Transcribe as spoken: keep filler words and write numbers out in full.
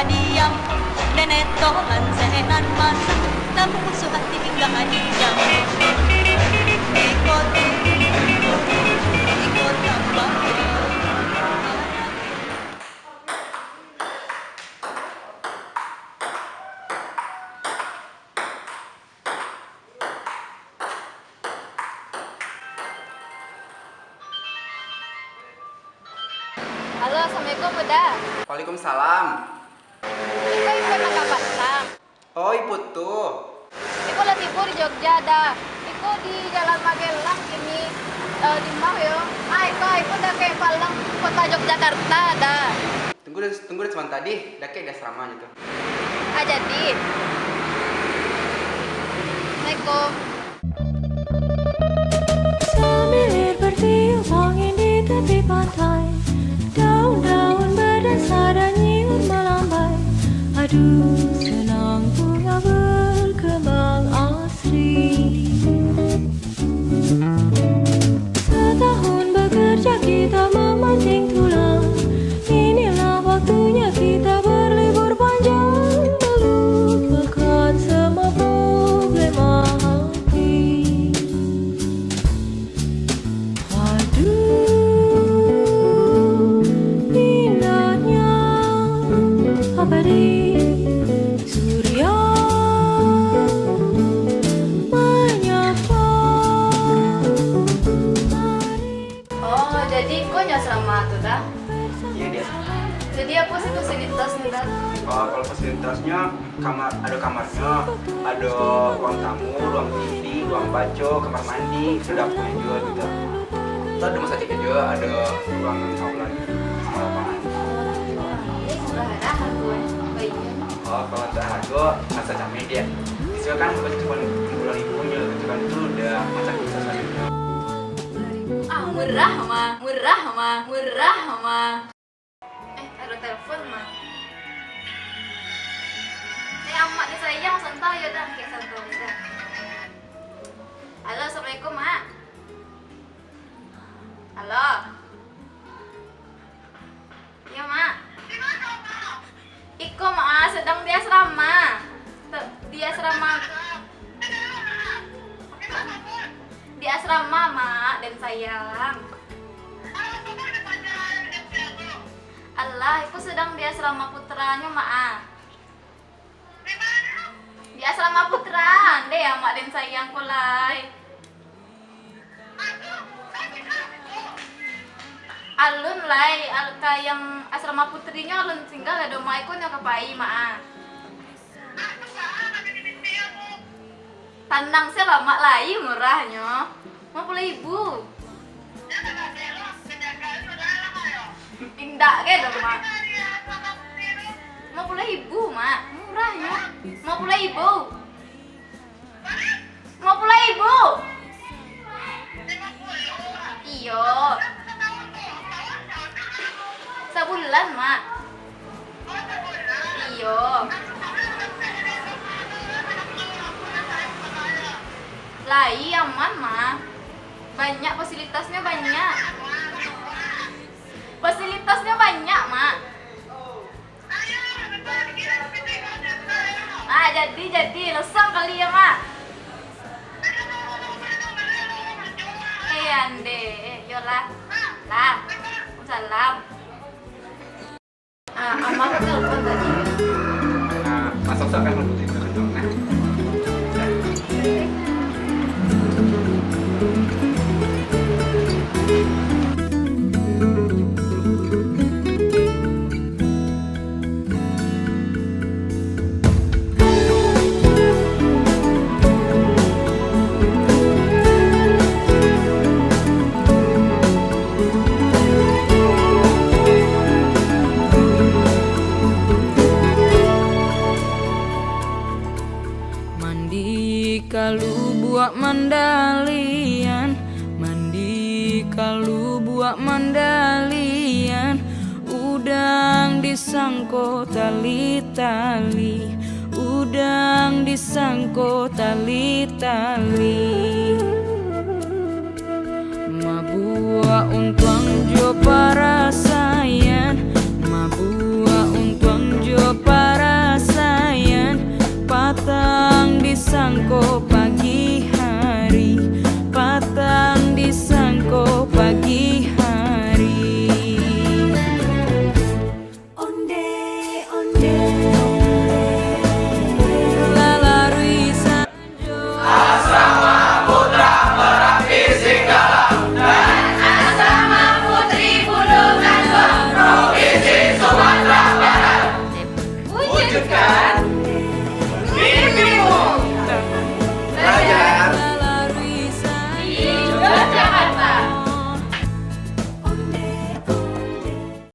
Diam, nenek tolan seenan masak, tamu musuh hati hingga diam. Iko tu, iko tambah. Halo, assalamualaikum, Uda. Waalaikumsalam. Iko Ipa nan ka patang. Oh, Ipa tu. Iko lah tibo di Jogja, Da. Iko di Jalan Magelang kini, eh, di Mah yo. Ah, iko, iko dakek palang kota Yogyakarta, Da. Tunggu, tunggu sabanta, Da. Dakek di asrama jo tu. Ah, jadi. Assalamualaikum. Sambil bertiup angin di tepi pantai, daun-daun berdansa dan nyiur melambai. Aduh, senang bunga berkembang asri. Setahun bekerja kita memancing tulang. Inilah waktunya kita berlibur panjang, melupakan semua problema hati. Aduh, indahnya abadi surya menyapa hari. Oh, jadi ko nyo asrama tu, Da? Iya, di asrama. Jadi, apo sih fasilitasnyo, Da? Oh, kalau fasilitasnya, kamar, ada kamarnya, ada ruang tamu, ruang T V, ruang baco, kamar mandi, ada dapur juga gitu. Terus ada rumah sakit juga, ada ruang aula gitu, sama lapangan. Ini murah, Da, harganya? Baiknya. Oh, kalau untuk harga, rasa cameh dia. Sesuai kan kecukupan bulan ibunya, kecukupan itu udah macam itu saja. Ah, murah, Ma. Murah, Ma. Murah, Ma. Eh, ada telepon, Ma. Eh, amak ni sayang, santai yo, Da. Kayak santai, Da. Halo, assalamualaikum, Mak. Halo. Iya, Mak. Iko, Mak, sedang di asrama. Te-, di asrama. Di asrama, Mak, den sayang. Alah, iko sedang di asrama putranyo, Mak, ah. Di asrama putra, ndeh, amak den sayang ko lai. Alun lai, al-, ka yang asrama putrinyo alun singgah lah doh, Mak, iko nyo ka pai, Mak, ah. Tanang se lah, Mak, lai murahnyo. Lima puluah ribu. Indak ke doh, Mak? Lima puluah ribu, Mak. Murahnyo. Lima puluah ribu. Lima puluah ribu. Iyo. Sabulan, Mak. Iyo. Lai aman, Mak. Banyak fasilitasnyo, banyak. Fasilitasnyo banyak, Mak. Ah, jadi, jadi. Losong kali ya, Mak? Eh, ande. Eh, yolah. Lah. Salam. Ah, Ama ka telepon tadi. Ah, masuk-masuk kan, Bang. Nah. Mandi ka lubuak Mandalian, mandi ka lubuak Mandalian, udang disangko tali-tali, udang disangko tali-tali. Mabuak untuang jo